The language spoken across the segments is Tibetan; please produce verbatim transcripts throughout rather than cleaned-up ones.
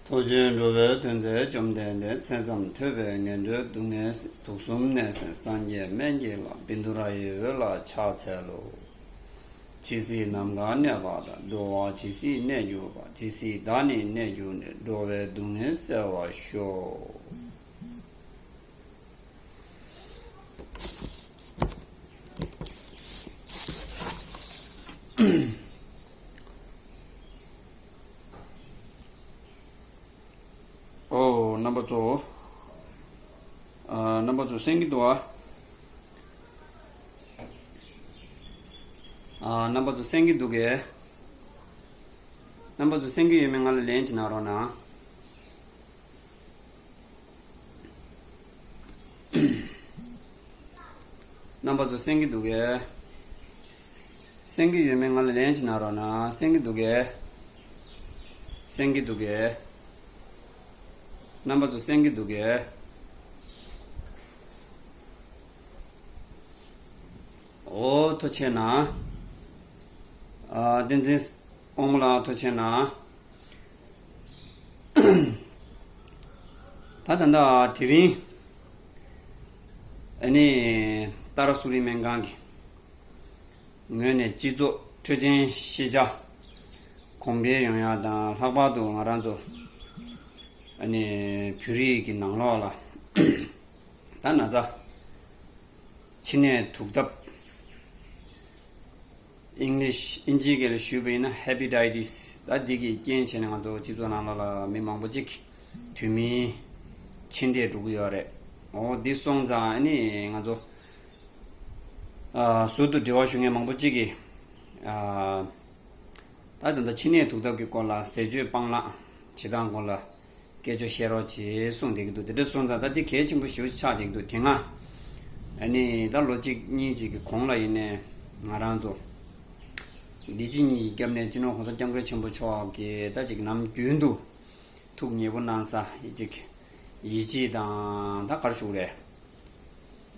ཐུགས་རྗེ་འགྲོ་བའི་དོན་མཛད་བཅོམ་ལྡན་འདས། མཚན་ཙམ་ཐོས་པས་ངན་འགྲོའི་སྡུག་བསྔལ་སེལ། དུག་གསུམ་ནད་སེལ་སངས་རྒྱས་སྨན་གྱི་བླ། བཻ་ཌཱུརྱ་ཡི་འོད་ལ་ཕྱག་འཚལ་ལོ། ཇི་སྲིད་ནམ་མཁའ་གནས་པ་དང་། འགྲོ་བ་ཇི་སྲིད་གནས་གྱུར་པ། དེ་སྲིད་བདག་ནི་གནས་གྱུར་ནས། འགྲོ་བའི་སྡུག་བསྔལ་སེལ་བར་ཤོག། ཨོ། རྣམ་པ་ཚོ། ཨ། རྣམ་པ་ཚོ་གསན་གྱི་འདུག་ཨ། ཨ། རྣམ་པ་ཚོ་གསན་གྱི་འདུག་གས། རྣམ་པ་ཚོ་གསན་གྱི་ཡོད་མེད་ང་ལ་ལན་ཅིག་གནང་རོགས་གནང་། རྣམ་པ་ཚོ་གསན་གྱི་འདུག་གས། གསན་གྱི་ཡོད་མེད་ང་ལ་ལན་ཅིག་གནང་རོགས་གནང་། གསན་གྱི་འདུག་གས། གསན་གྱི་འདུག་གས། རྣམ་པ་ཚོ་གསན་གྱི་འདུག་གས། ཨོ། ཐུགས་རྗེ་གནང་། ཨ། བསྟན་འཛིན་དབང་མོ་ལགས་ཐུགས་རྗེ་གནང་། ད་ད་ལྟ་དེ་རིང་ཨ་ནི་ཏཱ་ར་སུ་རི་སྨན་ཁང་གི་ངོས་ནས་སྤྱི་ཚོགས་འཕྲོད་བསྟེན་ཤེས་བྱ་གོང་འཕེལ་ཡོང་ཡ་དང་། ལྷག་པར་དུ་ང་རང་ཚོ་ཨ་ནི་བོད་རིགས་ཀྱི་ནང་ལོགས་ལ་ད་ན་ཚ་མཆིན་ནད་དུག་ལྡབ། ཨིང་ལིཤ་ཨིན་ཇིའི་སྐད་ལ་ཞུས་པ་ཡིན་ན་ཧེ་པ་ཊའི་ཊི་སི། ད་འདི་གི་རྐྱེན་བྱས་ནས་ང་ཚོ་སྤྱི་ཚོགས་ནང་ལོགས་ལ་མི་མང་པོ་ཅིག་དུས་མིན་འཆི་འདས་འགྲོ་གི་ཡོད་རེད། འོ། འདི་སོང་ཙང་ཨ་ནི་ང་ཚོ། ཨ། ཟུར་དུ་འབྲེལ་བ་ཞུ་མཁན་མང་པོ་ཅིག་གིས། ཨ། ད་ད་ལྟ་མཆིན་ནད་དུག་ལྡབ་ཀྱི་སྐོར་ལ་ཟས་སྤྱོད་སྤང་བླང་བྱེད་སྟངས་སྐོར་ལ་སྐད་ཆ་བཤད་རོགས་བྱེད་གསུངས་བསྡད་ཀྱི་འདུག། དེ་འདྲ་སོང་ཙང་ད་འདི་གལ་ཆེན་པོ་ཞེ་པོ་ཅིག་ཆགས་བསྡད་ཀྱི་འདུག། དེ་སྔ་ཨ་ནི་ད་ལོ་གཅིག་གཉིས་ཅིག་གི་གོང་ལ་ཡིན་ནའི་ང་རང་ཚོ་འདི་ཕྱི་གཉིས་ཀྱི་རྒྱབ་ནས་སྤྱི་ནོར་གོང་ས་སྐྱབས་མགོན་ཆེན་པོ་མཆོག་གིས་ད་ཅིག་ནམ་རྒྱུན་དུ་ཐུགས་མཉེས་པོ་གནང་ས་ཡི་ཅིག་ཡིད་ཆེས་དང་། ད་ག་རེ་ཞུ་དགོས་རེད།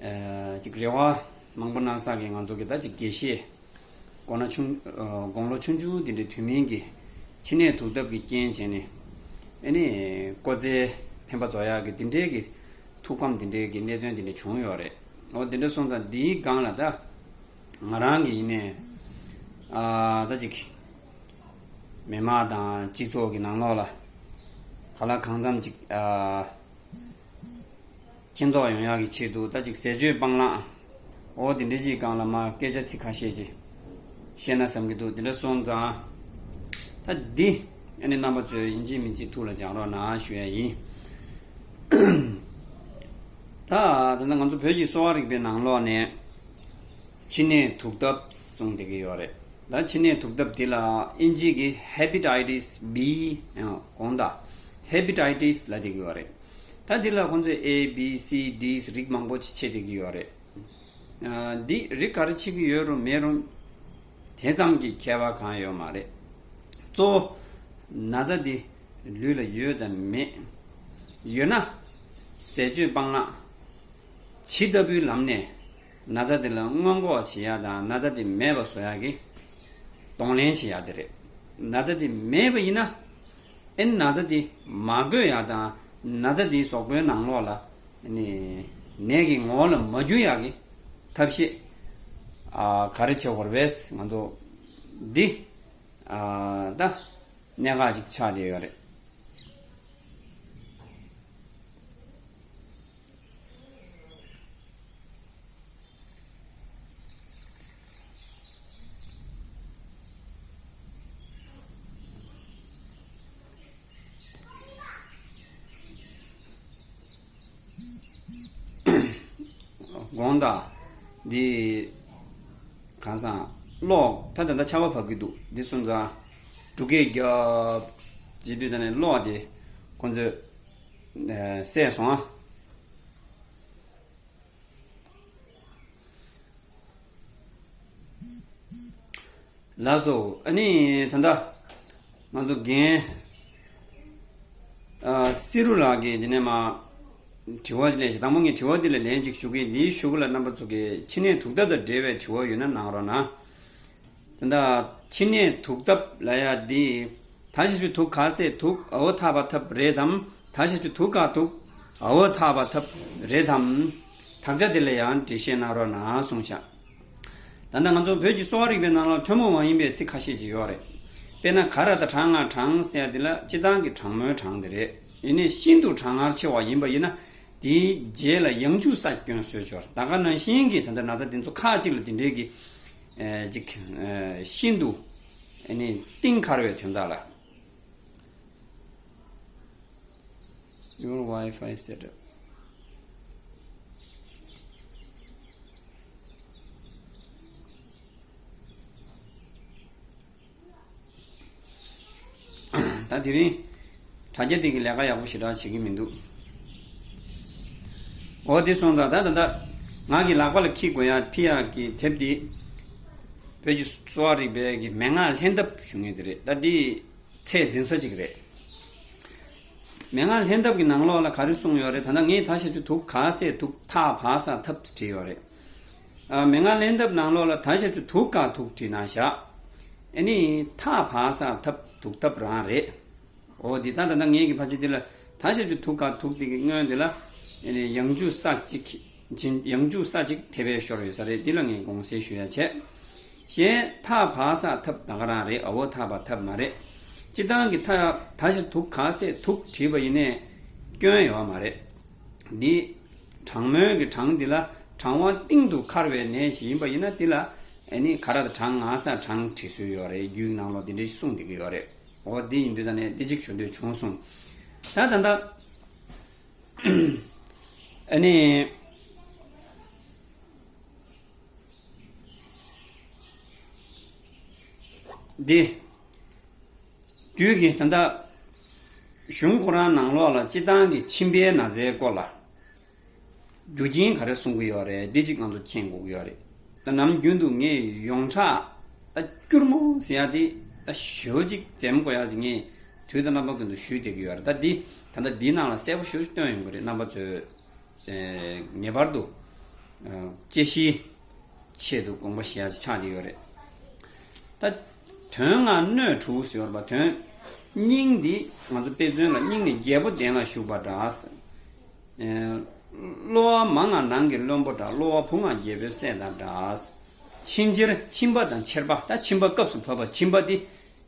ཨ། ཅིག་རེ་བ་མང་པོ་གནང་ས་གི་ང་ཚོ་གི་ད་ཅིག་དགེ་བཤེས། དགུང་ན་ཆུང་། ཨ། དགུང་ལོ་ཆུང་ཆུང་དེ་འདྲའི་དུས་མིན་གྱི་མཆིན་ནད་དུག་ལྡབ་ཀྱི་རྐྱེན་བྱས་ནས་ཨ་ནི་སྐོར་རྩལ་འཕེན་པ་རྫོགས་ཡག་གི་དེ་འདྲའི་གི་ཐུགས་ཕམ་དེ་འདྲའི་གི་གནད་དོན་དེ་འདྲ་བྱུང་ཡོད་རེད། འོ། དེ་འདྲ་སོང་ཙང་འདིའི་སྒང་ལ་ད་ང་རང་གི་ཡིན་ནའི། ཨ། ད་ཅིག་མི་མང་དང་སྤྱི་ཚོགས་ཀྱི་ནང་ལོགས་ལ་ག་ལ་གང་འཚམ་ཅིག། ཨ། མཁྱེན་རྟོགས་ཡོང་ཡག་གི་ཆེད་དུ་ད་ཅིག་ཟས་སྤྱོད་སྤང་བླང་། འོ། དེ་འདྲ་ཅིག་སྒང་ལ་མར་སྐད་ཆ་ཚིག་ཁ་ཤས་ཅིག་བཤད་ན་བསམ་གྱི་འདུག། དེ་འདྲ་སོང་ཙང་ད་འདི་ཨ་ནི་རྣམ་པ་ཚོས་ཡིན་གཅིག་མིན་གཅིག་ཐུགས་ལ་འཇགས་རོགས་གནང་ཞུ་ཡ་ཡིན། ད་ད་ལྟ་ང་ཚོ་བོད་ཀྱི་གསོ་བ་རིག་པའི་ནང་ལོགས་ནས་མཆིན་ནད་དུག་ལྡབ་གསུངས་བསྡད་ཀྱི་ཡོད་རེད། ད་མཆིན་ནད་དུག་ལྡབ་འདི་ལ་ཨིན་ཇི་གི་ཧེ་པ་ཊའི་ཊི་སི་བི། ཨ། དགོངས་དག། ཧེ་པ་ཊའི་ཊི་སི་ལབ་བསྡད་ཀྱི་ཡོད་རེད། ད་འདི་ལ་ཁོང་ཚོས་ཨེ་བི་སི་ཌི་རིགས་མང་པོ་ཅིག་ཕྱེ་བསྡད་ཀྱི་ཡོད་རེད། ཨ། འདི་རིགས་ག་རེ་ཕྱེ་གི་ཡོད་རུང་མེད་རུང་དེ་ཙམ་གྱི་ཁྱད་པར་གང་ཡོད་མ་རེད། གཙོ་བོ་ན་ཚ་འདི་ལུས་ལ་ཡོད་དམ་མེད། ཡོད་ན་ཟས་སྤྱོད་སྤང་བླང་ཇི་ལྟ་བུའི་ལམ་ནས་ན་ཚ་དེ་ལ་སྔོན་འགོག་བྱེད་ཡ་དང་། ན་ཚ་དེ་མེད་པ་བཟོ་ཡ་གི་གདོང་ལེན་བྱེད་ཡ་དེ་རེད། ན་ཚ་དེ་མེད་པ་ཡིན་ན། ཨེ། ན་ཚ་དེ་མ་འགོས་ཡ་དང་། ན་ཚ་དེ་གཟུགས་པོའི་ནང་ལོགས་ལ་ནི་ནད་ཀྱི་ངོ་བོ་ལ་མ་འགྱུར་ཡག་གི་ཐབས་ཤེས། ཨ། ག་རེ་བྱེད་དགོས་རེད་པས། ང་ཚོ་འདི། ཨ། ད་གནད་འགག་ཅིག་ཆགས་བསྡད་ཡོད་རེད། དགོངས་དག། འདི་གང་ཟག་གློག་ད་ད་ལྟ་ཆར་པ་བབས་ཀྱི་འདུག། འདི་སོང་ཙང་འབྲུག་སྐད་རྒྱབ་བྱེད་དུས་ད་ནས་གློག་དེ་ཁོང་ཚོས་ཨ་བསད་སོང་ཨ། ལགས་སོ། ཨ་ནི་ད་ལྟ་ང་ཚོ་རྒན་ཨ་བསེ་རུ་ལགས་ཀྱིས་འདི་ནས་མར་དྲི་བ་ཞིག་སླེབས་ཤག། དང་པོ་ངས་དྲི་བ་འདི་ལ་ལན་ཅིག་ཞུ་གི། འདིའི་གཞུག་ལ་རྣམ་པ་ཚོ་གིས་མཆིན་ནད་དུག་ལྡབ་དང་འབྲེལ་བའི་དྲི་བ་ཡོད་ན་གནང་རོགས་གནང་། ད་ལྟ་མཆིན་ནད་དུག་ལྡབ་ལབ་ཡ་འདི་ ད་ཞབས་ཀྱུ་དུག་ག་སེ་དུག་ཨ་བོ་ཐ་བ་ཐབ་རེད་དམ། ད་ཞབས་ཀྱུ་དུག་ག་དུག་ཨ་བོ་ཐ་བ་ཐབ་རེད་དམ། དག་ཆ་དེ་ལ་ཡང་འགྲེལ་བཤད་གནང་རོགས་གནང་གསུངས་ཤག་ད་ལྟ་ང་ཚོ་བོད་ཀྱི་གསོ་བ་རིག་པའི་ནང་ལ་ཐུན་མོང་མ་ཡིན་པའི་ཚིག་ཁ་ཤས་ཅིག་ཡོད་རེད། དཔེར་ན་ག་ར་ད་གྲང་ང་གྲང་ཟེར་ཡ་དེ་ལ་སྤྱིར་བཏང་གི་གྲང་མོའི་གྲང་དེ་རེད། ཡིན་ནའི་ཤིན་ཏུ་གྲང་ངར་ཆེ་བ་ཡིན་པ་ཡིན་ན། དེའི་རྗེས་ལ་ཡང་འཇུ་ས་སྐྱོན་བཟོས་ཆོག་ད་ག་ནང་བཞིན་གྱི་ད་ལྟ་ན་ཚ་དེ་ཚོ་ཁག་ཅིག་ལ་དེ་འདྲའི་གི་ཨེ་ཅིག་ཨེ་ཤིན་ཏུ་ཨེ་ནི་གཏིང་འཁར་བའི་དོན་དག་ལ། Your Wi-Fi setup. ད་དེ་རིང་དྲ་རྒྱ་དེ་གི་ལས་ཀ་ཡག་པོ་ཞེ་དྲག་བྱེད་ཀྱི་མི་འདུག་འོ་དེ་སོང་ཙང་ད་ད་ད་ང་གི་ལག་པ་ལ་འཁྱེར་དགོས་ཡ་ཕི་ཡ་གི་དེབ་དེ་བོད་ཀྱི་གསོ་བ་རིག་པའི་གི་མན་ངག་ལྷན་ཐབས་ཞུ་ངེས་དེ་རེད། ད་དེ་ཚད་འཛིན་ས་ཅིག་རེད། མན་ངག་ལྷན་ཐབས་ཀྱི་ནང་ལོགས་ལ་ག་རེ་གསུངས་ཡོད་རེད། ད་ལྟ་ངས་ད་ཞབས་ཀྱུ་དུག་ག་སེ་དུག་ཐ་བ་ས་ཐབ་བྲིས་ཡོད་རེད། ཨ་མན་ངག་ལྷན་ཐབས་ནང་ལོགས་ལ་ད་ཞབས་ཀྱུ་དུག་ག་དུག་བྲིས་ན་བཞག་ཨེ་ནི་ཐ་བ་ས་ཐབ་དུག་ཐབ་རང་རེད། འོ་འདི་ད་ད་ལྟ་ངས་ཀྱི་ཕལ་ཆེར་འདི་ལ་ད་ཞབས་ཀྱུ་དུག་ག་དུག་འདི་གི་སྔོན་འདི་ལ་ཨེ་ནི་ཡང་འཇུ་ས་གཅིག་ཡང་འཇུ་ས་གཅིག་དེ་བས་ཤོར་ཡོད་ས་རེད། འདི་ལ་ངས་དགོངས་སེལ་ཞུ་ཡ་བྱས། གཞན་ཐ་བ་ས་ཐབ་ད་ག་རང་རེད། ཨ་བོ་ཐ་བ་ཐབ་མ་རེད། སྤྱིར་བཏང་གི་ཐ་ད་ཞབས་དུག་ག་སེ་དུག་བྲིས་པ་ཡིན་ནའི་སྐྱོན་ཡོད་མ་རེད། འདི་གྲང་མོའི་གི་གྲང་འདི་ལ་གྲང་བ་གཏིང་དུ་འཁར་བའི་ནད་ཞིག་ཡིན་པ་ཡིན་ན་འདི་ལ་ཨེ་ནི་ག་ར་ད་གྲང་ང་ས་གྲང་བྲིས་སྲོལ་ཡོད་རེད། རྒྱུད་ནང་ལོགས་འདི་འདྲའི་གསུངས་བསྡད་ཀྱི་ཡོད་རེད། འོ་འདི་ཡིན་དུས་ད་ནས་འདི་གཅིག་ཞུ་འདོད་བྱུང་སོང་། ད་ད་ད་ཨ་ནི་འདི་རྒྱུད་ཀྱི་ད་ལྟ་གཞུང་ཁོ་རང་ནང་ལོགས་ལ་སྤྱིར་བཏང་གི་མཆིན་པའི་ན་ཚའི་སྐོར་ལ་རྒྱུ་རྐྱེན་ག་རེ་གསུང་གི་ཡོད་རེད། འདི་གཅིག་ང་ཚོ་མཁྱེན་དགོས་ཀྱི་ཡོད་རེད། ད་ནམ་རྒྱུན་དུ་ངས་ཡོངས་གྲགས་ད་སྐྱུར་མོ་ཟེར་ཡ་དེ་ད་ཞེ་པོ་ཅིག་འཛེམ་དགོས་ཡ་དེ་ངས་དུས་དང་རྣམ་པ་ཀུན་ཏུ་ཞུས་བསྡད་ཀྱི་ཡོད་རེད། ད་འདི་ད་ལྟ་འདིའི་ནང་ལ་གསལ་པོ་ཞེ་པོ་ཅིག་སྟོན་ཡོང་གི་རེད། རྣམ་པ་ཚོས་ངེས་པར་དུ་དཔྱད་གཞིའི་ཆེད་དུ་དགོངས་པ་བཞེས་ཡ་ཆགས་ཀྱི་ཡོད་རེད། ད་དོན་ལྔ་སྣོད་དྲུག་ཟེར་བ་དོན། སྙིང་འདི་ང་ཚོ་དཔེ་མཚོན་ལ་སྙིང་ནི་རྒྱལ་པོ་གདན་ལ་བཞུགས་པ་འདྲ། གློ་བ་མ་ལྔ་ནང་གི་བློན་པོ་འདྲ། གློ་བ་བུ་ལྔ་རྒྱལ་པོའི་སྲས་དང་འདྲ། མཆིན་མཆེར་མཆིན་པ་དང་མཆེར་པ། ད་མཆིན་པ་སྐབས་སུ་བབས་པ་མཆིན་པ་འདི།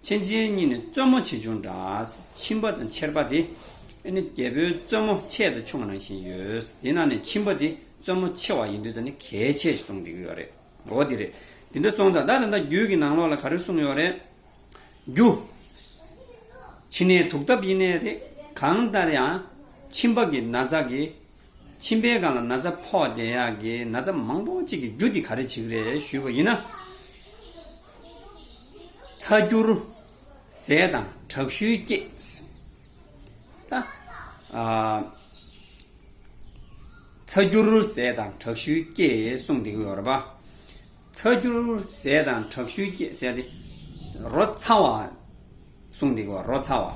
མཆིན་མཆེར་གཉིས་ནི་བཙུན་མོ་ཆེ་ཆུང་འདྲ། མཆིན་པ་དང་མཆེར་པ་དེ། ཨ་ནི་རྒྱལ་པོའི་བཙུན་མོ་ཆེ་དང་ཆུང་ནང་བཞིན་ཡོད། དེ་ནང་ནས་མཆིན་པ་དེ་བཙུན་མོ་ཆེ་བ་ཡིན་དུས་ད་ནི་གལ་ཆེ་ཞིག་གསུངས་བསྡད་ཀྱི་ཡོད་རེད། འོ་དེ་རེད། དེ་འདྲ་སོང་ཙང་ད་ད་ལྟ་རྒྱུད་ཀྱི་ནང་ལོགས་ལ་ག་རེ་གསུངས་ཡོད་རེད། རྒྱུ། མཆིན་ནད་དུག་ཐབས་ཡིན་ནའི་རེད། གང་ལྟར་ཡང་མཆིན་པ་གི་ན་ཚ་གི་མཆིན་པའི་སྒང་ལ་ན་ཚ་ཕོག་བསྡད་ཡག་གི་ན་ཚ་མང་པོ་གཅིག་གི་རྒྱུ་དེ་ག་རེ་བྱེད་ཀྱི་རེད་ཞུས་པ་ཡིན་ན། ཚ་སྐྱུར་ཟས་དང་དྲག་ཤུལ་སྐྱེས། ད་ཨ་ཚ་སྐྱུར་ཟས་དང་དྲག་ཤུལ་སྐྱེས་གསུངས་བསྡད་ཀྱི་ཡོད་རེད་པ། ཚ་སྐྱུར་ཟས་དང་དྲག་ཤུལ་སྐྱེས་ཟེར་ཏེ་རོ་ཚ་བ། གསུངས་བསྡད་ཀྱི་ཡོད་རོ་ཚ་བ།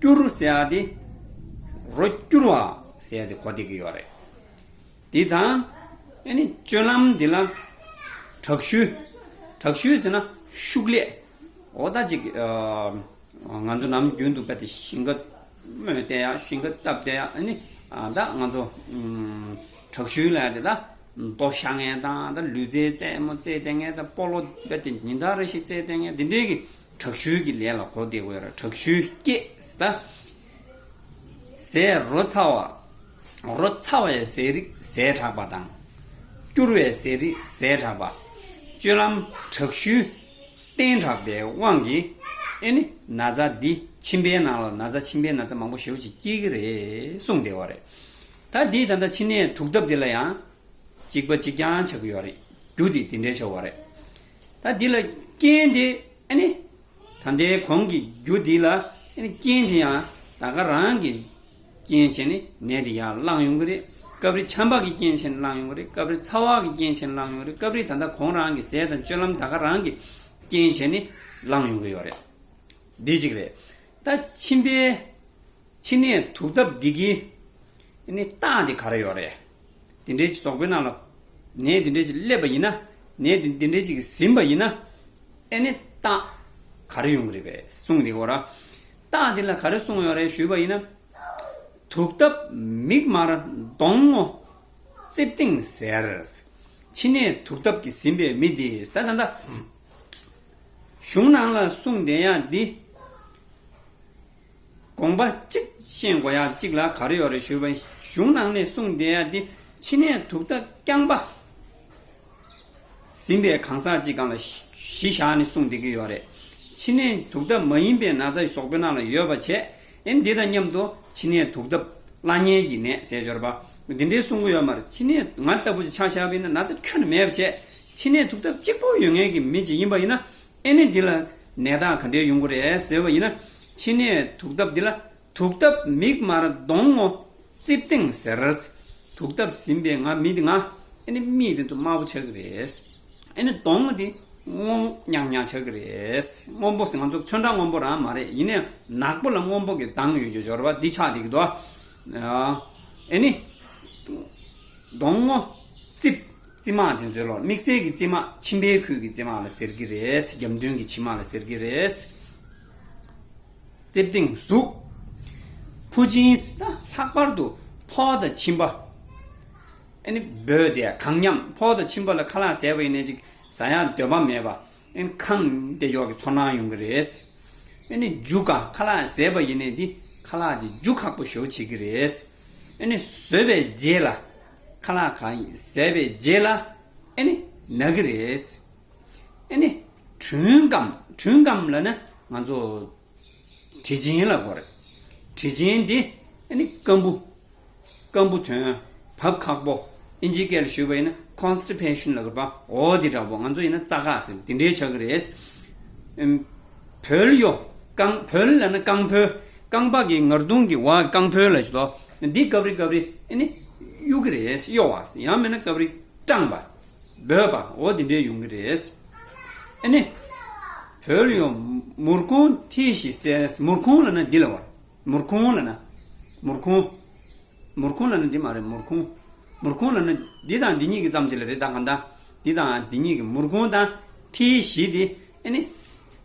སྐྱུར་ཟེར་ཡ་དེ་རོ་སྐྱུར་བ་ཟེར་ཡ་དེ་གོ་བསྡད་ཀྱི་ཡོད་རེད། དེ་དང་ཨ་ནི་སྤྱོད་ལམ་འདི་ལ་དྲག་ཤུལ། དྲག་ཤུལ་ཟེར་ན་ཤུགས་ལས། འོ་ད་ཅིག་ང་ཚོ་ནམ་རྒྱུན་དུ་རྦད་དེ་ཞིང་ཁ་རྨོས་བསྡད་ཡ། ཞིང་ཁ་བཏབ་བསྡད་ཡ། ཨ་ནི་ད་ང་ཚོ་དྲག་ཤུལ་ལ་དེ་ད་རྡོ་བཤའ་མཁན་དང་། ད་ལུས་རྩལ་རྩེད་མོ་རྩེ་བསྡད་མཁན། ད་སྤོ་ལོ་རྦད་དེ་ཉིན་ལྟར་རེ་བཞིན་རྩེ་བསྡད་མཁན་དེ་འདྲའི་གི་དྲག་ཤུལ་གྱི་ལས་ལ་གོ་བསྡད་དགོས་ར། དྲག་ཤུལ་སྐྱེས་ཟེར་ད། ཟས་རོ་ཚ་བ། རོ་ཚ་བའི་ཟས་རིགས་ཟས་དྲག་པ་དང་། སྐྱུར་བའི་ཟས་རིགས་ཟས་དྲག་པ། སྤྱོད་ལམ་དྲག་ཤུལ་བསྟེན་དྲགས་པའི་དབང་གིས་ཨེ་ནི་ན་ཚ་འདི་མཆིན་པའི་ནང་ལ་ན་ཚ་མཆིན་པའི་ན་ཚ་མང་པོ་ཞེ་པོ་ཅིག་སྐྱེ་གི་རེད་གསུངས་བསྡད་པ་རེད། ད་འདི་ད་ལྟ་མཆིན་ནད་དུག་ཐབས་འདི་ལ་ཡང་གཅིག་པ་གཅིག་རྐྱང་ཆགས་ཀྱི་ཡོད་རེད། རྒྱུ་འདི་འདི་འདྲའི་ཆགས་པ་རེད། ད་འདི་ལ་རྐྱེན་དེ་ཨ་ནི་ད་ལྟའི་གོང་གི་རྒྱུ་འདི་ལ་ཨ་ནི་རྐྱེན་དེ་ཡང་ད་ག་རང་གི་རྐྱེན་བྱས་ནས་ནད་དེ་ཡར་ལངས་ཡོང་གི་རེད། སྐབས་རེ་ཆམ་པ་གི་རྐྱེན་བྱས་ནས་ལངས་ཡོང་གི་རེད། སྐབས་རེ་ཚ་བ་གི་རྐྱེན་བྱས་ནས་ལངས་ཡོང་གི་རེད། སྐབས་རེ་ད་ལྟ་ཁོང་རང་གི་ཟས་དང་སྤྱོད་ལམ་ད་ག་རང་གི་རྐྱེན་བྱས་ནས་ལངས་ཡོང་གི་ཡོད་རེད། འདི་གཅིག་རེད། ད་མཆིན་པའི་མཆིན་ནད་དུག་ཐབས་འདི་གི་ཨ་ནི་རྟགས་འདི་ག་རེ་ཡོད་རེད། འདི་འདྲའི་ཅིག་ཟོག་པོའི་ནང་ལ་ནད་འདི་འདྲའི་ཅིག་སླེབས་པ་ཡིན་ན། ནད་འདི་འདི་འདྲའི་ཅིག་ཟིན་པ་ཡིན་ན། ཨ་ནི་རྟགས་ ག་རེ་ཡོང་གི་རེད་པས་གསུངས་འདི་གོ་ར། རྟགས་འདི་ལ་ག་རེ་གསུངས་ཡོད་རེད་ཞུས་པ་ཡིན་ན། དུག་བཏབ་མིག་དམར་གདོང་སྔོ་རྩིབས་སྟེང་ཟེར། ཕྱི་ནས་དུག་བཏབ་ཀྱིས་ཟིན་པའི་མི་འདི་ད་ད་ད། གཞུང་ནང་ལ་གསུངས་བསྡད་ཡག་འདི། དགོངས་པ་གཅིག་ཤེས་དགོས་ཡག་གཅིག་ལ་ག་རེ་ཡོད་རེད་ཞུས་པ་ཡིན། གཞུང་ནང་ནས་གསུངས་བསྡད་ཡག་འདི་ཕྱི་ནས་དུག་བཏབ་རྐྱང་པ། ཟིན་པའི་གང་ཟག་གཅིག་སྒང་ལ་གཞི་བཞག་ནས་གསུངས་བསྡད་ཀྱི་ཡོད་རེད། ཕྱི་ནས་དུག་བཏབ་མ་ཡིན་པའི་ན་ཚ་གཟུགས་པོའི་ནང་ལ་ཡོད་པ་བྱས། ཨེ་འདི་དང་མཉམ་དུ་ཕྱི་ནས་དུག་བཏབ་བླ་གཉན་གྱི་ནད་ཟེར་སྦྱོར་བ་འདི་འདྲའི་གསུང་གི་ཡོད་མ་རེད། ཕྱི་ནས་ང་ལྟ་བུ་ཞིག་ཆ་བཞག་པ་ཡིན་ན་ན་ཚ་ཁྱོན་ནས་མེད་པ་བྱས། ཕྱི་ནས་དུག་བཏབ་གཅིག་པོ་ཡོད་མཁན་གྱི་མི་གཅིག་ཡིན་པ་ཡིན་ན། ཨེ་ནི་འདི་ལ་ནད་རྟགས་ག་འདྲའི་ཡོང་གི་རེད་ཟེར་བ་ཡིན་ན། ཕྱི་ནས་དུག་བཏབ་འདི་ལ་དུག་བཏབ་མིག་དམར་གདོང་སྔོ་རྩིབས་སྟེང་ཟེར། དུག་བཏབ་ཟིན་པའི་ང་མི་འདི་ང་ཨེ་ནི་མིག་འདི་ཚོ་དམར་པོ་ཆགས་ཀྱི་རེད། ཨེ་ནི་གདོང་འདི་སྔོ་ཉག་ཉག་ཆགས་ཀྱི་རེད། སྔོན་པོ་ཟེར་ང་ཚོ་ཚོན་ཁྲ་སྔོན་པོ་རང་མ་རེད། ཡིན་ནའི་ནག་པོ་ལ་སྔོན་པོ་གི་མདངས་ཡོད་རྒྱུ་སྦྱོར་བ་འདི་ཆགས་བསྡད་ཀྱི་འདུག་ཨེ་ནི། གདོང་སྔོ་རྩིབས། རྩིབ་མ་དེ་ཚོའི་ལོགས་དམིགས་བསལ་གྱི་རྩིབ་མ་མཆིན་པའི་ཁུལ་གྱི་རྩིབ་མ་ལ་ཟེར་གྱི་རེད། རྒྱབ་མདུན་གྱི་མཆིལ་མ་ལ་ཟེར་གྱི་རེད། རྩིབས་སྟེང་ཟུག་ཕུ་ཆིན་ད་ལྷག་པར་དུ་ཕོ་དང་མཆིན་པ། ཨ་ནི་སྦོས་དེ་གང་ཉམས་ཕོ་དང་མཆིན་པ་ལ་ཁ་ལག་ཟས་པ་ཡིན་ནའི་ཅིག་ཟ་ཡག་འདོད་པ་མེད་པ། ཨན་ཁང་དེ་ཡོག་གི་ཚོར་སྣང་ཡོང་གི་རེད། ཨ་ནི་རྒྱུ་ཁ་ཁ་ལག་ཟས་པ་ཡིན་ནའི་འདི་ཁ་ལག་དེ་རྒྱུ་ཁག་པོ་ཞེ་པོ་བྱེད་ཀྱི་རེད། ཨ་ནི་ཟོས་པའི་རྗེས་ལ་ཁ་ལག་གང་ཡིན་ཟས་པའི་རྗེས་ལ་ཨ་ནི་ན་གི་རེད། ཨ་ནི་དྲུང་སྐམ་དྲུང་སྐམ་ལབ་ན་ང་ཚོ་དྲི་ཆེན་ལ་གོ་རེད། དྲི་ཆེན་འདི་ཨ་ནི་སྐམ་པོ། སྐམ་པོ་དོན། བབ་ཁག་པོ། ཨིན་ཇིའི་སྐད་ལ་ཞུས་པ་ཡིན་ན་constipation ལབ་པ་འོ་དེ་འདྲ་པོ། ང་ཚོ་ཡིན་ན་རྩ་ཁག་ཟེར་དེ་འདྲའི་ཆགས་ཀྱི་རེད། ཨམ། བོལ་ཡོ། རྐང་བོལ་ལབ་ན་རྐང་ཕོལ། རྐང་པ་གི་ངར་གདོང་གི་བ་རྐང་ཕོལ་ལ་ཞུ་དོ། འདི་སྐབས་རེ་སྐབས་རེ་ཨ་ནི་གཡུག་གི་རེད། གཡོ་བ་ཡང་མིན་ན་སྐབས་རེ་སྐྲངས་པ། སྦོས་པ་འོ་དེ་འདྲའི་ཡོང་གི་རེད། ཨ་ནི། བོལ་ཡོ། མུར་ཁུང་ཐིག་ཞིག་སེལ། མུར་ཁུང་ལབ་ན་འདི་ལ་བར། མུར་ཁུང་ལབ་ན། མུར་ཁུང་། མུར་ཁུང་ལབ་ན་འདི་མ་རེད། མུར་ཁུང་། མུར་ཁུང་ལབ་ན་འདི་དང་འདི་གཉིས་ཀྱི་ཙམ་ཅིག་ལ་རེད། ད་གང་ལྟར་འདི་དང་འདི་གཉིས་ཀྱི་མུར་ཁུང་དང་ཐིག་ཞིག་དེ་ཨ་ནི།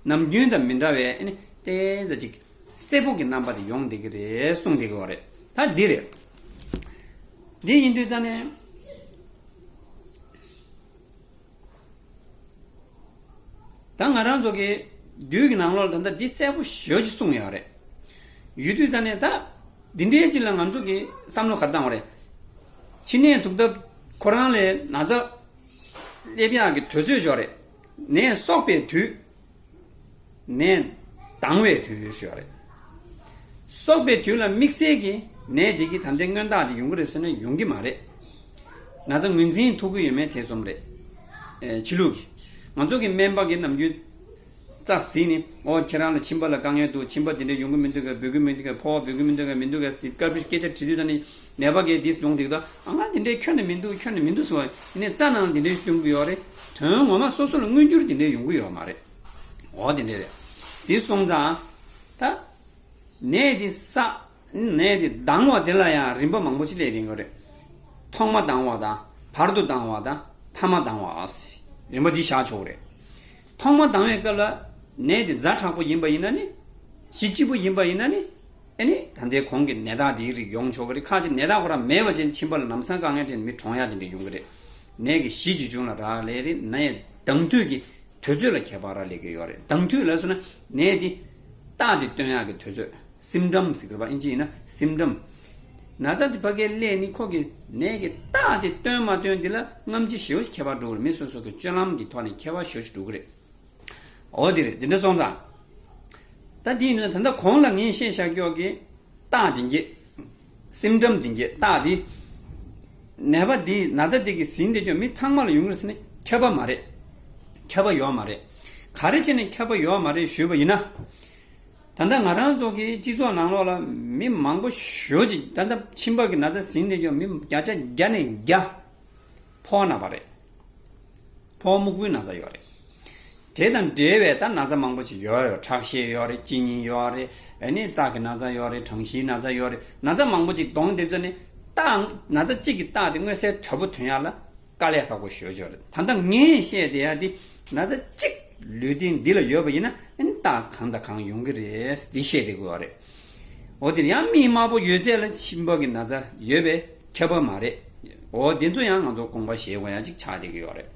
ནམ་རྒྱུན་དང་མི་འདྲ་བའི་ཨ་ནི་ཏེ་ཙ་ཅིག་སེར་པོ་གི་རྣམ་པ་དེ་ཡོང་བསྡད་ཀྱི་རེད་གསུངས་བསྡད་ཀྱི་ཡོད་རེད། ད་འདི་རེད། འདི་ཡིན་དུས་ཙ་ནས། ད་ང་རང་ཚོ་གི་བདུད་ཀྱི་ནང་ལོགས་ལ་ད་ལྟ་འདི་གསལ་པོ་ཞེ་པོ་ཅིག་གསུངས་ཡོད་རེད། ཡོད་དུས་ཙ་ནས་ད་འདི་འདྲའི་ཅིག་ལ་ང་ཚོ་གི་བསམ་བློ་ག་རེ་བཏང་བ་རེད། ཕྱི་ནས་དུག་ཐབ་ཁོ་རང་ལས་ན་ཚ་སླེབས་ཡག་གི་དུས་ཚོད་ཞོག་རེད། ནད་གསོག་པའི་དུས། ནད་ལྡང་བའི་དུས་ཞུ་བ་རེད། གསོག་པའི་དུས་ལ་དམིགས་བསལ་གྱི་ནད་དེ་གི་ད་ལྟའི་སྔོན་རྟགས་དེ་ཡོང་གི་རེད་ཟེར་ན་ཡོང་གི་མ་རེད། ན་ཚ་ངོས་འཛིན་ཐུབ་ཀྱི་ཡོད་མེད་དེ་ཙམ་རེད། ཨེ་ཕྱི་ལུགས་ཀྱི། ང་ཚོ་གི་སྨན་པ་གི་ནམ་རྒྱུན་རྩ་ཟིན་ནས་ཨོ་ཁྱེད་རང་ལ་མཆིན་པ་ལ་དཀའ་ངལ་འདུག་མཆིན་པ་དེ་འདྲ་ཡོང་གི་མི་འདུག་གས། འབོད་ཀྱི་མི་འདུག་གས། ཕོ་བ་འབོད་ཀྱི་མི་འདུག་གས། མི་འདུག་གས་ཟེར་སྐབས་རེ་སྐད་ཆ་དྲི་དུས་ད་ནི་ནད་པ་གིས་འདི་ཡོང་དེ་གི་ད་ཨ་ང་དེ་འདྲའི་ཁྱོན་ནས་མི་འདུག་ཁྱོན་ནས་མི་འདུག་ཟེར་བ་ཡིན་ནའི་རྩ་ནང་དེ་འདྲའི་སྟོན་གི་ཡོད་རེད། དོན་ངོ་མ་སོ་སོ་ལ་མངོན་འགྱུར་དེ་འདྲའི་ཡོང་གི་ཡོད་མ་རེད། འོ་དེ་འདྲ་རེད། དེ་སོང་ཙང་། ད། ནད་དེ་བསགས། ནད་དེ་ལྡང་བ་དེ་ལ་ཡང་རིམ་པ་མང་པོ་ཅིག་སླེབས་ཡོང་གི་རེད། ཐོག་མ་ལྡང་བ་དང་། བར་དུ་ལྡང་བ་དང་། ཐ་མ་ལྡང་བ། རིམ་པ་འདི་བཞག་ཆོག་གི་རེད། ཐོག་མ་ལྡང་བའི་སྐབས་ལ་ནད་དེ་ཛ་དྲག་པོ་ཡིན་པ་ཡིན་ན་ནི། གཞི་གཅིག་པུ་ཡིན་པ་ཡིན་ན་ནི། ཨ་ནི་ད་ལྟའི་གོང་གི་ནད་རྟགས་འདིའི་རིགས་ཡོང་ཆོག་གི་རེད། ཁ་ཅིག་ནད་རྟགས་ཁོ་རང་མེད་པ་ཅན་མཆིན་པ་ལ་ལམ་སང་དཀའ་ངལ་འཕྲད་ནས་མི་གྲོངས་ཡག་དེ་འདྲ་ཡོང་གི་རེད། ནད་ཀྱི་གཞི་ཇི་བྱུང་ལ་རག་ལས་རེད། ནད་ཡང་ལྡང་དུས་ཀྱི་དུས་ཚོད་ལ་ཁྱད་པར་རག་ལས་ཀྱི་ཡོད་རེད། ལྡང་དུས་ལ་སོང་ན་ནད་དེ་རྟགས་དེ་སྟོན་ཡག་གི་དུས་ཚོད། སིམ་ཊམ་ཟེར་གི་རེད་པ། ཨིན་ཇི་ཡིན་ན་སིམ་ཊམ། ན་ཚ་དེ་ཕ་གིར་སླེབས་ནས་ཁོ་གི་ནད་ཀྱི་རྟགས་དེ་སྟོན་མ་སྟོན་དེ་ལ་སྔ་ཕྱི་ཞེ་པོ་ཅིག་ཁྱད་པར་འགྲོ་གི་རེད། མི་སོ་སོ་གི་སྤྱོད་ལམ་གྱི་ཐོག་ནས་ཁྱད་པར་ཞེ་པོ་ཅིག་འགྲོ་གི་རེད། འོ་དེ་རེད། དེ་འདྲ་སོང་ཙང་། ད་དེ་ཡིན་ན་ད་ལྟ་གོང་ལ་ངས་བཤད་བཞག་ཀྱོག་གི་རྟགས་དེ་འགྱེད། སིམ་ཊམ་དེ་འགྱེད་རྟགས་དེ། ནད་པ་དེ་ན་ཚ་དེ་གི་ཟིན་དེ་ཀྱོག་མི་ཚང་མ་ལ་ཡོང་གི་རེད་ཟེར་ན་ཁྱད་པར་མ་རེད། ཁྱད་པར་ཡོད་མ་རེད། ག་རེ་བྱས་ནས་ཁྱད་པར་ཡོད་མ་རེད་ཞུས་པ་ཡིན་ན། ད་ལྟ་ང་རང་ཚོ་གི་སྤྱི་ཚོགས་ནང་ལོགས་ལ་མི་མང་པོ་ཞེ་པོ་ཅིག་ད་ལྟ་མཆིན་པ་གི་ན་ཚ་ཟིན་དེ་ཀྱོག་མི་བརྒྱ་ཆ་བརྒྱ་ནས་བརྒྱ། ཕོ་བ་ན་པ་རེད། ཕོ་བ་སྨུག་པོའི་ན་ཚ་ཡོད་རེད། དེ་དང་འབྲེལ་བའི་ད་ན་ཚ་མང་པོ་ཅིག་ཡོད་རེད། ཁྲག་ཤེད་ཡོད་རེད། གཅིན་སྙི་ཡོད་རེད། ཨ་ནི་རྩ་གི་ན་ཚ་ཡོད་རེད། གྲང་ཤིང་ན་ཚ་ཡོད་རེད། ན་ཚ་མང་པོ་ཅིག་གདོང་དེ་ཚོ་ནི་རྟགས་ན་ཚ་གཅིག་གི་རྟགས་དེ་མངོན་གསལ་དོད་པོ་ཐོན་ཡག་ལ་དཀའ་ལས་ཁག་པོ་ཞེ་པོ་ཅིག་ཡོད་རེད། ད་ལྟ་ངས་བཤད་བསྡད་ཡག་འདི་ན་ཚ་གཅིག་ལུས་རྟེན་འདི་ལ་ཡོད་པ་ཡིན་ན་ཨ་ནི་ རྟགས་གང་དང་གང་ཡོང་གི་རེད། འདི་བཤད་བསྡད་དགོས་པ་རེད། འོ་དེར་ཡང་མི་དམར་པོ་ཡོད་ཚད་ལ་མཆིན་པ་གི་ན་ཚ་ཡོད་པའི་ཁྱབ་པ་མ་རེད། འོ་དེ་ཚོ་ཡང་ང་ཚོ་དགོངས་པ་བཞེས་དགོས་ཡ་ཅིག་ཆགས་བསྡད་ཀྱི་ཡོད་རེད།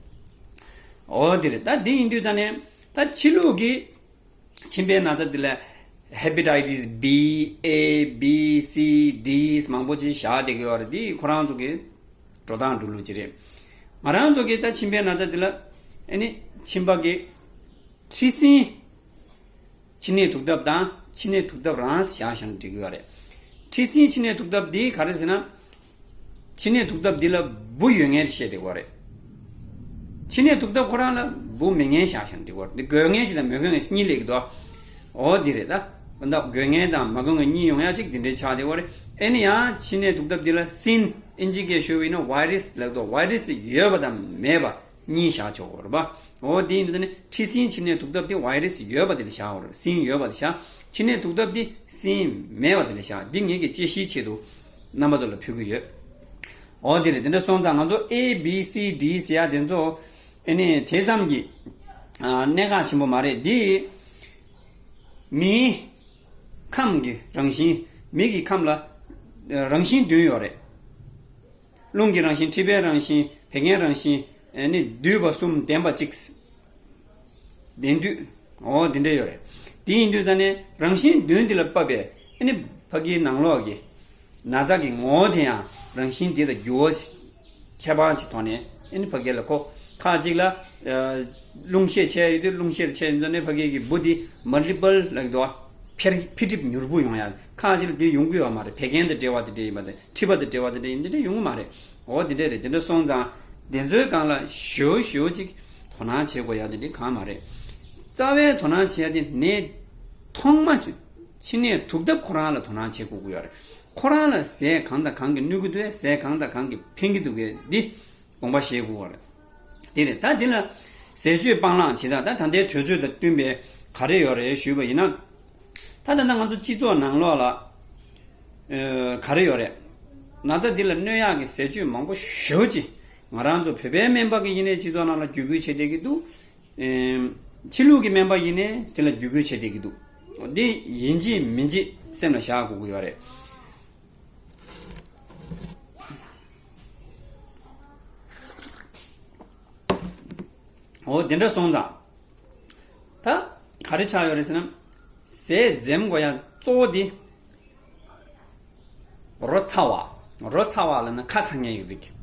འོ་དེ་རེད། ད་འདི་ཡིན་དུས་ད་ནས་ད་ཕྱི་ལུགས་ཀྱི་མཆིན་པའི་ན་ཚ་འདི་ལ་Hepatitis B, A, B, C, D མང་པོ་ཅིག་བཞག་བསྡད་ཀྱི་ཡོད་རེད། འདི་ཁོ་རང་ཚོ་གི་འགྲོ་སྟངས་འགྲོ་ལུགས་ཅིག་རེད། ང་རང་ཚོ་གི་ད་མཆིན་པའི་ན་ཚ་འདི་ལ་ཨ་ནི་མཆིན་པ་གི་མཁྲིས་ཟིན། མཆིན་ནད་དུག་ཐབས་དང་མཆིན་ནད་དུག་ཐབས་རང་བཞག་བཞག་ན་འགྲིག་གི་ཡོད་རེད། མཁྲིས་ཟིན་མཆིན་ནད་དུག་ཐབས་འདི་ག་རེ་ཟེར་ན། མཆིན་ནད་དུག་ཐབས་འདི་ལ་འབུ་ཡོད་མཁན་བཤད་བསྡད་ཡོད་རེད། མཆིན་ནད་དུག་ཐབས་ཁོ་རང་ལ་འབུ་མེད་མཁན་བཞག་བཞག་ན་འགྲིག་གི་ཡོད་རེད། འདི་དགོས་མཁན་ཅིག་དང་མེད་མཁན་གཉིས་སླེབས་ཀྱི་འདུག་འོ་འདི་རེད་ད། ད་དགོས་མཁན་དང་མ་དགོས་མཁན་གཉིས་ཡོང་ཡ་ཅིག་འདི་འདྲའི་ཆགས་བསྡད་ཡོད་རེད། ཨེ་ནི་ཡང་མཆིན་ནད་དུག་ཐབས་འདི་ལ་སིན། ཨིན་ཇི་སྐད་ཤོད་པ་ཡིན་ན་ཝའི་རས་ལབ་འདུག་ཝའི་རས་ཡོད་པ་དང་མེད་པ་གཉིས་བཞག་ཆོག་གི་རེད་པ། འོ་དེ་ཡིན་དུས་ད་ནི་མཁྲིས་ཟིན་མཆིན་ནད་དུག་ཐབས་དེ་ཝའི་རས་ཡོད་པ་དེ་ལ་བཞག་གི་རེད། སིན་ཡོད་པ་དེ་བཞག་མཆིན་ནད་དུག་ཐབས་དེ་སིན་མེད་པ་དེ་ལ་བཞག་འདི་ངེད་ཀྱིས་དཔྱད་གཞིའི་ཆེད་དུ་རྣམ་པ་ཚོ་ལ་ཕུལ་གྱི་ཡོད། འོ་དེ་རེད། དེ་འདྲ་སོང་ཙང་ང་ཚོ་A B C D ཟེར་ཡ་དེ་ཚོ་ཨེ་ནི་དེ་ཙམ་གྱི་ཨ་གནད་འགག་ཆེན་པོ་མ་རེད། འདི་མིའི་ཁམས་ཀྱི་རང་བཞིན། མི་གི་ཁམས་ལ་ཨ་རང་བཞིན་བདུན་ཡོད་རེད། རླུང་གི་རང་བཞིན། མཁྲིས་པའི་རང་བཞིན། བད་ཀན་རང་བཞིན། ཨ་ནི་འདུས་པ་གསུམ་ལྡན་པ་གཅིག་ལྡན་འདུས། འོ་འདི་འདྲ་ཡོད་རེད། དེ་ཡིན་དུས་ད་ནི་རང་བཞིན་བདུན་འདི་ལ་དཔག་པའི་ཨ་ནི་ཕ་གིའི་ནང་ལོགས་ཀྱི་ན་ཚ་གི་ངོ་བོ་དེ་ཡང་རང་བཞིན་འདི་དང་འགྱུར་བ་ཁྱད་པར་གྱི་ཐོག་ནས་ཨ་ནི་ཕ་གི་ལ་ཁོ་ཁག་ཅིག་ལ་ཨ་རླུང་ཤས་ཆེ་ཡོད་དུས་རླུང་ཤས་ཆེ་ཡིན་ཙང་ནས་ཕ་གི་གི་འབུ་འདི་མལ་ཊི་པལ་ལབ་ཀྱི་འདུག་འཕེལ་འཕེལ་འགྲིབ་མྱུར་པོ་ཡོང་ཡ། ཁག་ཅིག་ལ་འདི་ཡོང་གི་ཡོད་མ་རེད། བད་ཀན་དང་འབྲེལ་བ་དེ་འདྲ་ཡིན་པ་དང་མཁྲིས་པ་དང་འབྲེལ་བ་དེ་འདྲ་ཡིན། འདི་འདྲ་ཡོང་གི་མ་རེད། འོ་དེ་འདྲ་རེད། དེ་འདྲ་སོང་ཙང་དེ་ཚོའི་སྒང་ལ་ཞེ་པོ་ཞེ་པོ་ཅིག་དོ་སྣང་བྱེད་དགོས་ཡ་དེ་འདྲ་གང་མ་རེད། རྩ་བའི་དོ་སྣང་བྱེད་ཡ་དེ་ནས་ཐོག་མ་མཆིན་ནད་དུག་ཐབས་ཁོ་རང་ལ་དོ་སྣང་བྱེད་དགོས་ཀྱི་ཡོད་རེད། ཁོ་རང་ལ་ཟས་གང་དང་གང་གིས་གནོད་ཀྱི་འདུག་ཟས་གང་དང་གང་གིས་ཕན་གྱི་འདུག་གས་འདི་དགོངས་པ་བཞེས་དགོས་པ་རེད། དེ་རེད། ད་འདི་ལ་ཟས་སྤྱོད་སྤང་བླང་བྱེད་སྟངས། ད་ད་ལྟའི་དུས་ཚོད་དང་བསྟུན་པའི་ག་རེ་ཡོད་རེད་ཞུས་པ་ཡིན་ན། ད་ད་ལྟ་ང་ཚོ་སྤྱི་ཚོགས་ནང་ལོགས་ལ་ཨ་ག་རེ་ཡོད་རེད། ན་ཚ་འདི་ལ་གནོད་ཡག་གི་ཟས་སྤྱོད་མང་པོ་ཞེ་པོ་ཅིག་ང་རང་ཚོ་བོད་པའི་སྨན་པ་གི་ཡིན་ནའི་སྤྱི་ཚོགས་ནང་ལ་བརྒྱུད་སྐུལ་བྱེད་བསྡད་ཀྱི་འདུག་ཨེམ། ཕྱི་ལུགས་ཀྱི་སྨན་པ་ཡིན་ནའི་དེ་ལ་བརྒྱུད་སྐུལ་བྱེད་བསྡད་ཀྱི་འདུག་འདི་ཡིན་གཅིག་མིན་གཅིག་སེམས་ལ་བཞག་དགོས་ཀྱི་ཡོད་རེད། འོ་དེ་འདྲ་སོང་ཙང་། ད་ག་རེ་ཆགས་ཡོད་རེད་ཟེར་ན། ཟས་འཛེམ་དགོས་ཡ་གཙོ་བོ་འདི། རོ་ཚ་བ། རོ་ཚ་བ་ལབ་ན་ཁ་ཚ་མཁན་གྱི་རིགས།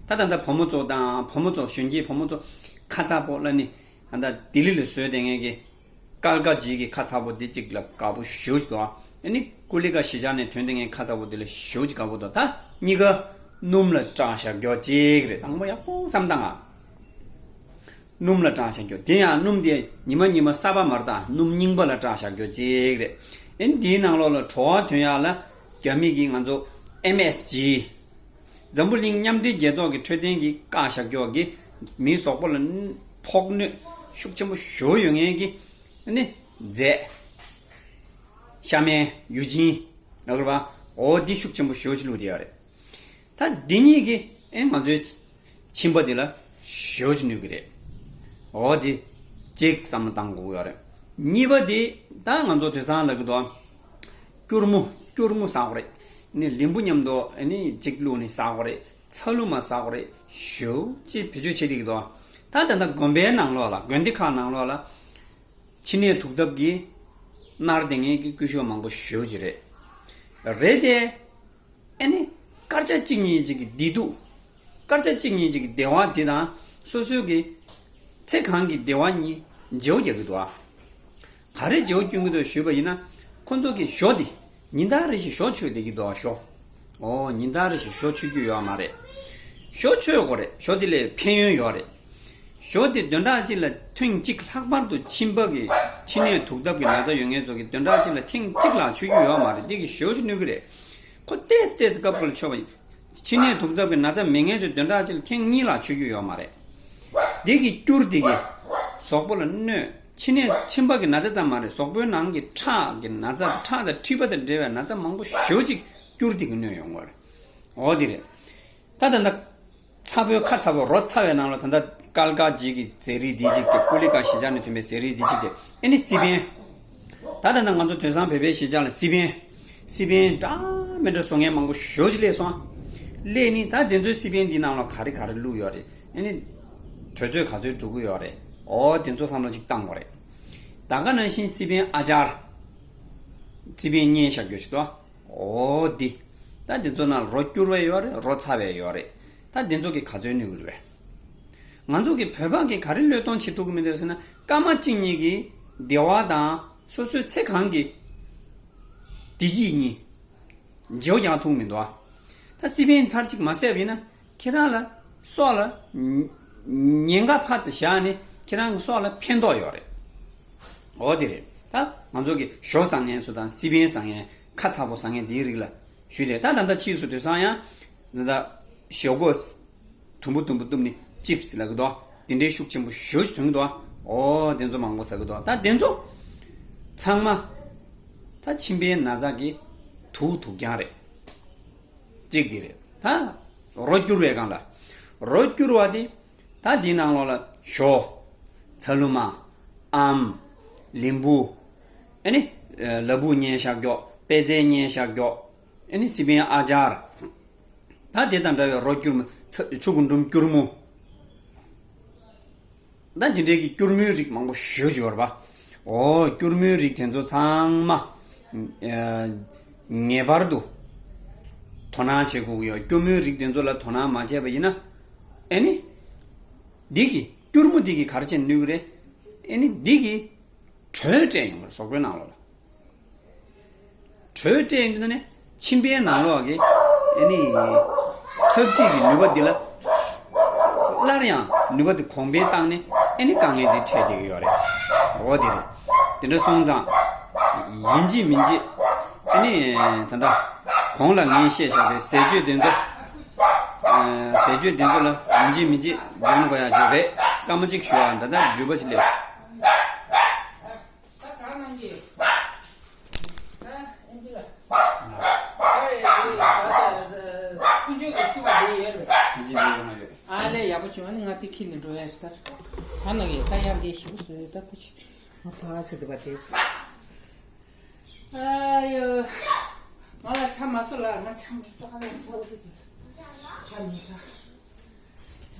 ད་ད་ལྟ་བུ་མོ་ཚོ་དང་བུ་མོ་ཚོ་གཞོན་སྐྱེས་བུ་མོ་ཚོ་ཁ་ཚ་པོ་ལབ་ནི། ད་ལྟ་ལྡི་ལི་ལ་བཟོས་བསྡད་མཁན་གྱི་ཀལ་ཀ་ཇི་གི་ཁ་ཚ་པོ་འདི་གཅིག་ལ་དགའ་པོ་ཞེ་པོ་ཅིག་འདུག་ཨ་ནི་ཀུ་ལི་ཀ་གཞིས་ཆགས་ནས་ཐོན་བསྡད་མཁན་ཁ་ཚ་པོ་འདི་ལ་ཞེ་པོ་ཅིག་དགའ་པོ་འདུག་ད་གཉིས་ཀ་སྣུམ་ལ་སྐྲག་བཞག་རྒྱུ་གཅིག་རེད། དང་པོ་ཡག་པོ་བསམ་བཏང་ཨ། སྣུམ་ལ་སྐྲག་བཞག་རྒྱུ། དེ་ཡང་སྣུམ་དེ་ཉི་མ་ཉི་མ་གསར་པ་མ་རེད། ད་སྣུམ་རྙིང་པ་ལ་སྐྲག་བཞག་རྒྱུ་གཅིག་རེད། ཨེ་འདིའི་ནང་ལོགས་ལ་བྲོ་བ་ཐོན་ཡག་ལ་རྒྱ་མི་གིས་ང་ཚོ་ཨེམ་ཨེས་ཇི། འཛམ་བུ་གླིང་མཉམ་འབྲེལ་རྒྱལ་ཚོགས་ཀྱི་འཕྲོད་བསྟེན་གྱི་བཀག་བཞག་རྒྱུ་གི་མིའི་གཟུགས་པོ་ལ་ཕོག་གནོད་ཤུགས་ཆེན་པོ་ཞེ་པོ་ཡོད་མཁན་གྱི་ཨ་ནི་རྫས། ཤ་སྨན། ཡུ་ཅིན་ལབ་དགོས་རེད་པ། འོ་འདི་ཤུགས་ཆེན་པོ་ཞེ་པོ་ཅིག་བླུགས་བསྡད་ཡོད་རེད། ད་འདི་གཉིས་ཀྱིས་ཨེ་ང་ཚོའི་མཆིན་པ་འདི་ལ་ཞེ་པོ་ཅིག་གནོད་ཀྱི་རེད། འོ་འདི་གཅིག་བསམ་བློ་བཏང་དགོས་ཀྱི་ཡོད་རེད། གཉིས་པ་འདི་ད་ང་ཚོ་དེང་སང་ལབ་ཀྱི་འདུག་སྐྱུར་མོ། སྐྱུར་མོ་ཟ་དགོས་རེད། ནི་ལིམ་བུ་མཉམ་དུ་ཨ་ནི་གཅིག་བླུགས་ནས་ཟ་དགོས་རེད། ཚ་ལུ་མ་ཟ་དགོས་རེད། ཞེ་པོ་ཅིག་བེད་སྤྱོད་བྱེད་བསྡད་ཀྱི་འདུག་ད་ད་ལྟ་དགོན་པའི་ནང་ལོགས་ལ། དགོན་སྡེ་ཁག་ནང་ལོགས་ལ། མཆིན་ནད་དུག་ཐབས་ཀྱིས་མནར་བསྡད་མཁན་གྱི་སྐུ་ཞབས་མང་པོ་ཞེ་པོ་ཅིག་རེད། རེད་དེ། ཨ་ནི་སྐར་ཆ་གཅིག་གཉིས་ཅིག་གི་བདེ་སྡུག་སྐར་ཆ་གཅིག་གཉིས་ཅིག་གི་བདེ་བ་འདི་དང་སོ་སོའི་གི་ཚེ་གང་གི་བདེ་བ་གཉིས་བརྗེ་པོ་རྒྱག་གི་འདུག་ཨ། ག་རེ་བརྗེ་པོ་སྐྱོན་གྱི་འདུག་ཞུས་པ་ཡིན་ན། ཁོ་ཚོ་གི་ཞོ་འདི་ཉིན་ལྟར་རེ་བཞིན་ཞོ་མཆོད་བསྡད་ཀྱི་འདུག་ཨ། ཞོ། ཨོ། ཉིན་ལྟར་རེ་བཞིན་ཞོ་མཆོད་རྒྱུ་ཡོད་མ་རེད། ཞོ་མཆོད་དགོས་རེད། ཞོ་དེ་ལས་ཕན་ཡོན་ཡོད་རེད། ཞོ་དེ་བདུན་ཕྲག་གཅིག་ལ་ཐེངས་གཅིག། ལྷག་པར་དུ་མཆིན་པ་གི་མཆིན་ནད་དུག་ཐབས་ཀྱི་ན་ཚ་ཡོད་མཁན་ཚོ་གིས་བདུན་ཕྲག་གཅིག་ལ་ཐེངས་གཅིག་ལ་མཆོད་རྒྱུ་ཡོད་མ་རེད། འདི་གིས་ཞེ་པོ་ཅིག་གནོད་ཀྱི་རེད། ཁོ་ཏོག་ཙམ་ཏོག་ཙམ་སྐབས་སྐབས་ལ་མཆོད་པ་ཡིན། མཆིན་ནད་དུག་ཐབས་ཀྱི་ན་ཚ་མེད་མཁན་ཚོས་བདུན་ཕྲག་གཅིག་ལ་ཐེངས་གཉིས་ལ་མཆོད་རྒྱུ་ཡོད་མ་རེད། འདི་གི་སྐྱུར་འདི་གིས་གཟུགས་པོ་ལ་གནོད། མཆིན་ནད་མཆིན་པ་གི་ན་ཚ་ཙམ་མ་རེད། གཟུགས་པོའི་ནང་གི་ཁྲག་གི་ན་ཚ། ཁྲག་དང་མཁྲིས་པ་དང་འབྲེལ་བའི་ན་ཚ་མང་པོ་ཞེ་པོ་ཅིག་སྐྱུར་འདི་གིས་གནོད་ཡོང་གི་རེད། འོ་འདི་རེད། ད་ད་ལྟ་ཚ་པོའི་ཁ་ཚ་པོ། རོ་ཚ་བའི་ནང་ལ་ད་ལྟ་ཀལ་ཀ་ཇི་གི་ཟས་རིགས་འདི་གཅིག་བྱས། ཀུ་ལི་ཀ་གཞིས་ཆགས་ནས་ཐོན་པའི་ཟས་རིགས་འདི་གཅིག་བྱས། ཨ་ནི་སི་པན། ད་ད་ལྟ་ང་ཚོ་དེང་སང་བོད་པའི་གཞིས་ཆགས་ལ་སི་པན། སི་པན་འདྲ་མི་འདྲ་བཟོ་མཁན་མང་པོ་ཞེ་པོ་ཅིག་སླེབས་སོང་། སླེབས་ནི་ད་དེ་ཚོའི་སི་པན་འདི་ནང་ལ་ག་རེ་ག་རེ་བླུགས་ཡོད་རེད། ཨ་ནི་དུས་ཚོད་ག་ཚོད་འགྲོ་གི་ཡོད་རེད། འོ་དེ་ཚོ་བསམ་བློ་ཅིག་བཏང་དགོས་རེད། ད་ག་ནང་བཞིན་སི་པན་ཨ་ཅར། སི་པན་བརྙན་བཞག་རྒྱུ་ཞིག་འདུག་འོ་འདི། ད་འདི་ཚོ་ནང་རོ་སྐྱུར་བའི་ཡོད་རེད། རོ་ཚ་བའི་ཡོད་རེད། ད་འདི་ཚོ་གིས་ག་ཚོད་གནོད་ཀྱི་རེད་པས། ང་ཚོ་གི་བོད་པ་གིས་ག་རེ་བློས་གཏོང་བྱེད་ཐུབ་ཀྱི་མི་འདུག་ཟེར་ན། སྐར་མ་གཅིག་གཉིས་ཀྱི་བདེ་བ་དང་སོ་སོའི་ཚེ་གང་གི་བདེ་སྐྱིད་གཉིས་བརྗེ་པོ་རྒྱག་ཐུབ་མི་འདུག་ད་སི་པན་ཚར་གཅིག་མ་བཟས་པ་ཡིན་ན། ཁྱེད་རང་ལ་སྲོག་ལ་ཉེན་ཁ་ཕར་ཙམ་བཞག་ནས་ཁྱེད་རང་གི་སྲོག་ལ་ཕན་ཐོགས་ཡོད་རེད། འོ་དེ་རེད། ད་ང་ཚོ་གི་ཞོ་ཟ་མཁན་ཚོ་དང་སི་པན་ཟ་མཁན་ཁ་ཚ་པོ་ཟ་མཁན་དེའི་རིགས་ལ་ཞུས་ཏེ། ད་ད་ལྟ་ཕྱིས་སུ་དུས་སང་ཡང་ད་ལྟ་ཞོག་ཁོག་དུམ་བུ་དུམ་བུ་གཏུབས་ནས་ཅིབ་སི་ལབ་ཀྱི་འདུག་དེ་འདྲའི་ཤུགས་ཆེན་པོ་ཞེ་པོ་ཅིག་ཐོན་གྱི་འདུག་འོ་དེ་ཚོ་མང་པོ་ཟ་གི་འདུག་ད་དེ་ཚོ་ཚང་མ་ད་མཆིན་པའི་ན་ཚ་གི་དུག་དུག་རྐྱང་རེད། གཅིག་དེ་རེད། ད་རོ་སྐྱུར་བའི་སྒང་ལ། རོ་སྐྱུར་བ་དེ་ད་འདི་ནང་ལོགས་ལ་ཞོ། ཚ་ལུ་མ། ཨམ། ལིམ་བུ། ཨ་ནི་ལ་ཕུག་བརྙན་བཞག་རྒྱུ། པད་ཚལ་བརྙན་བཞག་རྒྱུ། ཨ་ནི་སི་པན་ཨ་ཅར། ད་དེ་དང་འདྲ་བའི་རོ་སྐྱུར་མོ། ཚ་ཆུ་གུ་འབྲུམ་སྐྱུར་མོ། ད་འདི་འདྲའི་གི་སྐྱུར་མོའི་རིགས་མང་པོ་ཞེ་པོ་ཅིག་ཡོད་རེད་པ། འོ་སྐྱུར་མོའི་རིགས་དེ་ཚོ་ཚང་མ་ཨ་ངེས་པར་དུ་དོ་སྣང་བྱེད་དགོས་ཀྱི་ཡོད། སྐྱུར་མོའི་རིགས་དེ་ཚོ་ལ་དོ་སྣང་མ་བྱས་པ་ཡིན་ན། ཨ་ནི་འདི་གི་སྐྱུར་མོ་འདི་གིས་ག་རེ་བྱས་ནས་གནོད་ཀྱི་རེད། ཨ་ནི་འདི་གིས་དྲོད་སྤྲད་ཡོང་གི་རེད། གཟུགས་པོའི་ནང་ལོགས་ལ། དྲོད་སྤྲད་ཡོང་དུས་ནི་མཆིན་པའི་ནང་ལོགས་ཀྱི་ཨ་ནི་ཁྲག་མཁྲིས་ཀྱི་ནུས་པ་འདི་ལ་སླར་ཡང་ནུས་པ་འདི་གོང་འཕེལ་བཏང་ནས། ཨ་ནི་དཀའ་ངལ་འདི་འཕྲད་བསྡད་ཀྱི་ཡོད་རེད། འོ་དེ་རེད། དེ་འདྲ་སོང་ཙང་ཡིན་གཅིག་མིན་གཅིག་ཨ་ནི་ད་ལྟ་གོང་ལ་ངས་བཤད་བཞག་པའི་ཟས་སྤྱོད་དེ་ཚོ། ཨ་ཟས་སྤྱོད་དེ་ཚོ་ལ་ཡིན་གཅིག་མིན་གཅིག་སྦྱོང་དགོས་ཡ་ཞིག་རེད། སྐར་མ་གཅིག་ཞུ་བ་ད་ལྟ་འགྲུལ་པ་ཞིག་སླེབས། ད་གང་གནང་གི། ད་ཨེམ་ཆི་ལ། ཨ་རེ་རེ་ད་ད་ཀུན་སྤྱོད་ཀྱི་ཕྱུ་པ་དེ་ཡོད་རེད་པས། ཨེམ་ཆི་འདི་ཡོད་མ་ཡོད། ཨ་ལས་ཡག་པོ་བྱུང་། ཨ་ནི་ང་དེ་ཁྱེར་ནས་འགྲོ་ཡ་ཞིག་ད། གང་གནང་གི། ད་ཡང་འདི་ཞིག་བཟོས་ད་ཁུ་ཆི། ང་ཕ་ཚེ་དེ་པ་དེ། ཨ་ཡོ། ང་ལ་ཆ་མ་སོ་ལ། ང་ཆ་མ་སོ་ཧ་ལས་ཆ་བོ་དེ། ཆ་མི་ཆ།